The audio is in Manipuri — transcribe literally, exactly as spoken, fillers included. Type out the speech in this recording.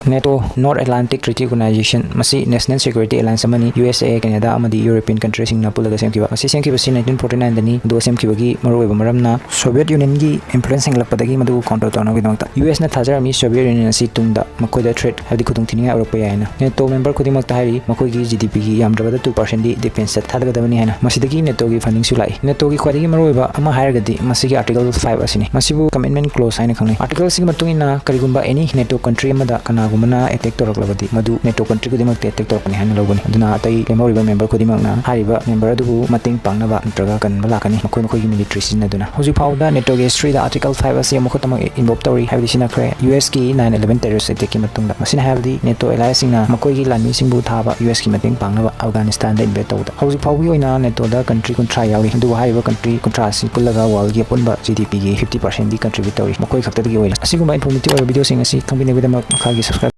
NATO, North Atlantic Treaty Organization, ꯃꯁꯤ National Security Alliance ꯑꯃꯅꯤ꯫ USA, Canada ꯑꯃꯗꯤ European countryꯁꯤꯡꯅ ꯄꯨꯜꯂꯒ ꯁꯦꯝꯈꯤꯕ꯫ ꯃꯁꯤ ꯁꯦꯝꯈꯤꯕꯁꯤ nineteen forty nineꯗꯅꯤ꯫ ꯑꯗꯨꯒ ꯁꯦꯝꯈꯤꯕꯒꯤ ꯃꯔꯨꯑꯣꯏꯕ ꯃꯔꯝꯅ Soviet Unionꯒꯤ influence ꯍꯦꯟꯒꯠꯂꯛꯄꯗꯒꯤ ꯃꯗꯨ counter ꯇꯧꯅꯕꯒꯤꯗꯃꯛꯇ꯫ USꯅ ꯊꯥꯖꯔꯝꯃꯤ Soviet Union ꯑꯁꯤ ꯇꯨꯡꯗ ꯃꯈꯣꯏꯗ threat ꯍꯥꯏꯕꯗꯤ ꯈꯨꯗꯣꯡꯊꯤꯅꯤꯡꯉꯥꯏ ꯑꯣꯏꯔꯛꯄ ꯌꯥꯏ ꯍꯥꯏꯅ꯫ NATO member ꯈꯨꯗꯤꯡꯃꯛꯇ ꯍꯥꯏꯔꯤ ꯃꯈꯣꯏꯒꯤ GDPꯒꯤ ꯌꯥꯝꯗ꯭ꯔꯕꯗ two percentꯗꯤ defenceꯇ ꯊꯥꯗꯒꯗꯕꯅꯤ ꯍꯥꯏꯅ꯫ ꯃꯁꯤꯗꯒꯤ NATOꯒꯤ fundingꯁꯨ ꯂꯥꯛꯏ꯫ NATOꯒꯤ ꯈ꯭ꯋꯥꯏꯗꯒꯤ ꯃꯔꯨꯑꯣꯏꯕ ꯑꯃ ꯍꯥꯏꯔꯒꯗꯤ ꯃꯁꯤꯒꯤ Article five ꯑꯁꯤꯅꯤ꯫ ꯃꯁꯤꯕꯨ Commitment Clause ꯍꯥꯏꯅ ꯈꯪꯅꯩ꯫ Articleꯁꯤꯒꯤ ꯃꯇꯨꯡ ꯏꯟꯅ ꯀꯔꯤꯒꯨꯝꯕ any NATO country ꯑꯃꯗ ꯀꯅꯥꯒꯨꯝꯕꯅ attack ꯇꯧꯔꯛꯂꯕꯗꯤ ꯃꯗꯨ NATO country ꯈꯨꯗꯤꯡꯃꯛꯇ attack ꯇꯧꯔꯛꯄꯅꯤ ꯍꯥꯏꯅ ꯂꯧꯒꯅꯤ꯫ ꯑꯗꯨꯅ ꯑꯇꯩ ꯂꯦꯝꯍꯧꯔꯤꯕ member ꯈꯨꯗꯤꯡꯃꯛꯅ ꯍꯥꯏꯔꯤꯕ member ꯑꯗꯨꯕꯨ ꯃꯇꯦꯡ ꯄꯥꯡꯅꯕ ꯅꯠꯇ꯭ꯔꯒ ꯀꯟꯕ ꯂꯥꯛꯀꯅꯤ, ꯃꯈꯣꯏ ꯃꯈꯣꯏꯒꯤ military ꯁꯤꯖꯤꯟꯅꯗꯨꯅ꯫ ꯍꯧꯖꯤꯛ ꯐꯥꯎꯕꯗ NATOꯒꯤ historyꯗ Article five ꯑꯁꯤ ꯑꯃꯨꯛ ꯈꯛꯇꯃꯛ invoke ꯇꯧꯔꯤ ꯍꯥꯏꯕꯗꯤ ꯁꯤꯖꯤꯟꯅꯈ꯭ꯔꯦ, USꯀꯤ nine eleven terrorist attackꯀꯤ ꯃꯇꯨꯡꯗ꯫ ꯃꯁꯤꯅ ꯍꯥꯏꯕꯗꯤ NATO allyꯁꯤꯡꯅ ꯃꯈꯣꯏꯒꯤ ꯂꯥꯟꯃꯤꯁꯤꯡꯕꯨ ꯊꯥꯕ USꯀꯤ ꯃꯇꯦꯡ ꯄꯥꯡꯅꯕ ꯑꯐꯒꯥꯅꯤꯁꯇꯥꯟꯗ invade ꯇꯧꯕꯗ꯫ ꯍꯧꯖꯤꯛ ꯐꯥꯎꯕꯒꯤ ꯑꯣꯏꯅ NATOꯗ country ꯀꯨꯟꯊ꯭ꯔꯥ ꯌꯥꯎꯔꯤ꯫ ꯑꯗꯨꯕꯨ ꯍꯥꯏꯔꯤꯕ country ꯀꯨꯟꯊ꯭ꯔꯥꯁꯤ ꯄꯨꯜꯂꯒ worldꯒꯤ ꯑꯄꯨꯟꯕ GDPꯒꯤ fifty percentꯗꯤ contribute ꯇꯧꯔꯤ꯫ ꯃꯈꯣꯏ ꯈꯛꯇꯗꯒꯤ ꯑꯣꯏꯅ꯫ ꯑꯁꯤꯒꯨꯝꯕ informative ꯑꯣꯏꯕ videoꯁꯤꯡ ꯑꯁꯤ ꯈꯪꯕꯤꯅꯕꯒꯤꯗꯃꯛ ꯃꯈꯥꯒꯤ subscribe